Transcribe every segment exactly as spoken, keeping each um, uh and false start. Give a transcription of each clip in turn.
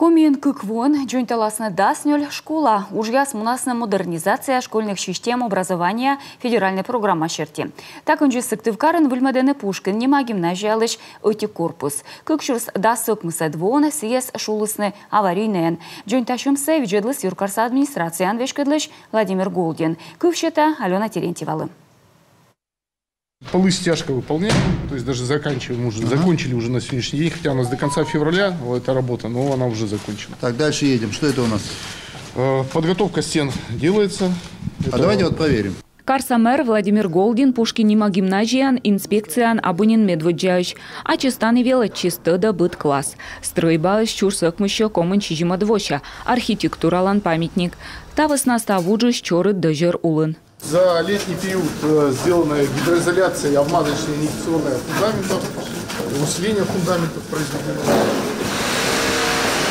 Комиын кык воӧн дзоньталасны дас нёль школа. Уджъяс мунасны модернизация школьных систем образования федеральнӧй программа серти. Та кындзи Сыктывкарын выльмӧдӧны Пушкин нима гимназиялысь ӧти корпус. Кык сюрс дас ӧкмысӧд воын сійӧс шулісны аварийнӧйӧн. Дзоньтасьӧмсӧ видзӧдліс юркарса администрацияӧн веськӧдлысь Владимир Голдин. Кыв сета Алёна Терентьевалы. Полы стяжка выполняем, то есть даже заканчиваем уже, закончили уже на сегодняшний день, хотя у нас до конца февраля эта работа, но она уже закончена. Так, дальше едем. Что это у нас? Э, Подготовка стен делается. А давайте вот проверим. Карса мэр Владимир Голдин Пушкин нима гимназияын инспекцияын абу нин медводдзаысь. Ачыс тані велӧдчис тӧдӧ быд класс. Стрӧйбаыс сюрс ӧкмыссё комын сизимӧд вося, архитектуралӧн памятник. Та вӧсна став уджыс чорыд дӧзьӧр улын. За летний период э, сделана гидроизоляция и обмазочная инъекционная фундаментов, усиление фундаментов произведено.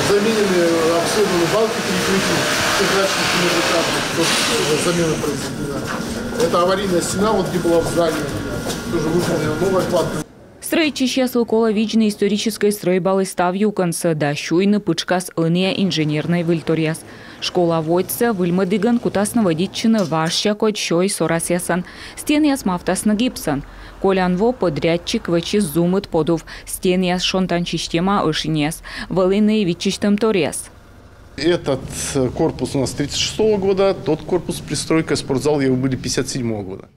Заменены, обследованы балки перекрытий чердачных и межэтажных, тоже замена произведена. Это аварийная стена, вот где была в зале, тоже выполнена новая кладка. Стрӧитчысьяслы колӧ видзны историческӧй стрӧйбалы став юкӧнсӧ да сюйны пытшкас ӧнія инженернӧй выльторъяс. Школа водзсӧ выльмӧдігӧн кутасны вӧдитчыны важся кодь сёй сорасъясӧн. Стенъяс мавтасны гипсӧн. Колян во подрядчик вӧчис зумыд подув, стенъяс, шонтан система, ӧшиньяс. Вӧліны и виччысьтӧмторъяс. Этот э, корпус у нас тридцать шестого года, тот корпус пристройка, спортзал его были пятьдесят седьмого года.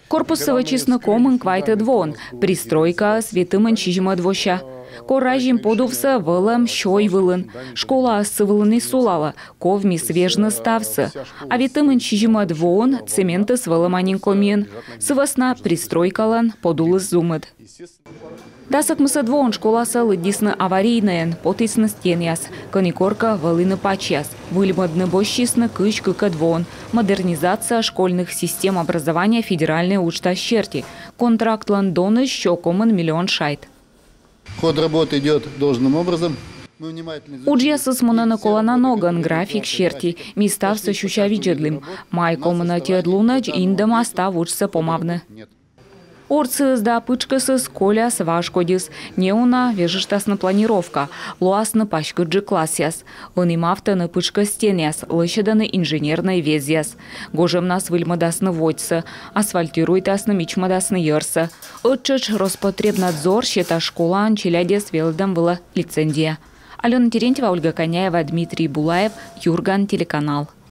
Корпуссӧ вӧчисны комын квайтӧд воын, пристройкаыс ветымын сизимӧд вося. Кор разим подувсӧ, вӧлӧм сёй вылын. Школаыс сы вылын и сулалӧ, ковмис вежны ставсӧ. А ветымын сизимӧд воын цементыс вӧлӧма нин Комиын. Сы вӧсна пристройкалӧн подулыс зумыд. Дас ӧкмысӧд воын школасӧ лыддисны аварийнӧйӧн, потісны стенъяс. Кӧні коркӧ вӧліны пачьяс. Выльмӧдны босьтчисны кызь кыкӧд воын. Модернизация школьных систем образования федеральнӧй уджтас серти. Контрактлӧн донысь сё комын миллион шайт. Ход работы идет должным образом. Уджъясыс мунӧны колана ногӧн, график серти. Ми ставсӧ сюся видзӧдлім. Май комын ӧтиӧд лунӧдз индӧма став уджсӧ помавны. Ордсӧыс да пытшкӧсыс коляс важ кодьыс. Неуна вежыштасны планировка. Лоасны паськыдджык классъяс. Ӧні мавтӧны пытшкӧс стенъяс, лӧсьӧдӧны инженернӧй везъяс. Гожӧмнас выльмӧдасны водзсӧ, асфальтируйтасны, мичмӧдасны йӧрсӧ. Ӧттшӧтш Роспотребнадзор сетас школаын челядьӧс велӧдӧм вылӧ лицензия. Алёна Терентьева, Ольга Коняева, Дмитрий Булаев, Юрган телеканал.